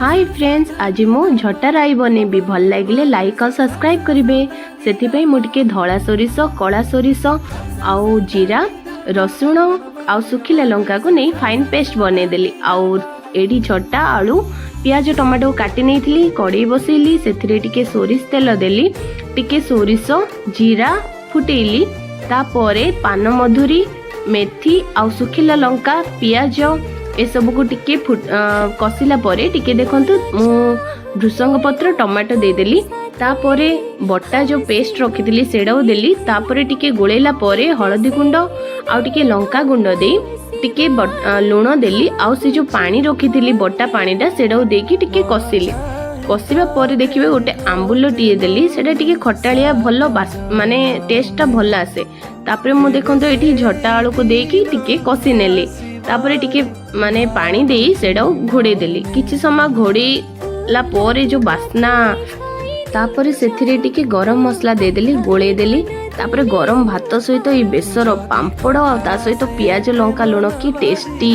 High friends, ଆଜି ମୁଁ ଝଟା ରାଇ ବନେଇବି। ଭଲ ଲାଗିଲେ ଲାଇକ୍ ଆଉ ସବସ୍କ୍ରାଇବ୍ କରିବେ। ସେଥିପାଇଁ ମୁଁ ଟିକେ ଧଳା ସୋରିଷ, କଳା ସୋରିଷ ଆଉ ଜିରା, ରସୁଣ ଆଉ ଶୁଖିଲା ଲଙ୍କାକୁ ନେଇ ଫାଇନ୍ ପେଷ୍ଟ ବନେଇଦେଲି। ଆଉ ଏଇଠି ଝଟା ଆଳୁ, ପିଆଜ, ଟମାଟୋ କାଟି ନେଇଥିଲି। କଡ଼େଇ ବସେଇଲି, ସେଥିରେ ଟିକେ ସୋରିଷ ତେଲ ଦେଲି, ଟିକେ ସୋରିଷ ଜିରା ଫୁଟେଇଲି। ତାପରେ ପାନ ମଧୁରୀ, ମେଥି ଆଉ ଶୁଖିଲା ଲଙ୍କା, ପିଆଜ ଏସବୁକୁ ଟିକେ କଷିଲା ପରେ ଟିକେ ଦେଖନ୍ତୁ, ମୁଁ ଭୃସଙ୍ଗ ପତ୍ର, ଟମାଟୋ ଦେଇଦେଲି। ତାପରେ ବଟା ଯେଉଁ ପେଷ୍ଟ ରଖିଥିଲି, ସେଇଟାକୁ ଦେଲି। ତାପରେ ଟିକେ ଗୋଳେଇଲା ପରେ ହଳଦୀ ଗୁଣ୍ଡ ଆଉ ଟିକେ ଲଙ୍କା ଗୁଣ୍ଡ ଦେଇ ଟିକେ ଲୁଣ ଦେଲି। ଆଉ ସେ ଯେଉଁ ପାଣି ରଖିଥିଲି, ବଟା ପାଣିଟା, ସେଇଟାକୁ ଦେଇକି ଟିକେ କଷିଲି। କଷିବା ପରେ ଦେଖିବେ, ଗୋଟେ ଆମ୍ବୁଲ ଟିଏ ଦେଲି। ସେଇଟା ଟିକେ ଖଟାଳିଆ ଭଲ ମାନେ ଟେଷ୍ଟଟା ଭଲ ଆସେ। ତାପରେ ମୁଁ ଦେଖନ୍ତୁ, ଏଇଠି ଝଟା ଆଳୁକୁ ଦେଇକି ଟିକେ କଷି ନେଲି। ତାପରେ ଟିକେ ମାନେ ପାଣି ଦେଇ ସେଇଟାକୁ ଘୋଡ଼େଇ ଦେଲି। କିଛି ସମୟ ଘୋଡ଼େଇଲା ପରେ ଯେଉଁ ବାସ୍ନା! ତାପରେ ସେଥିରେ ଟିକେ ଗରମ ମସଲା ଦେଇଦେଲି, ଗୋଳେଇ ଦେଲି। ତାପରେ ଗରମ ଭାତ ସହିତ ଏଇ ବେସର, ପାମ୍ପଡ଼ ଆଉ ତା ସହିତ ପିଆଜ, ଲଙ୍କା, ଲୁଣ, କି ଟେଷ୍ଟି!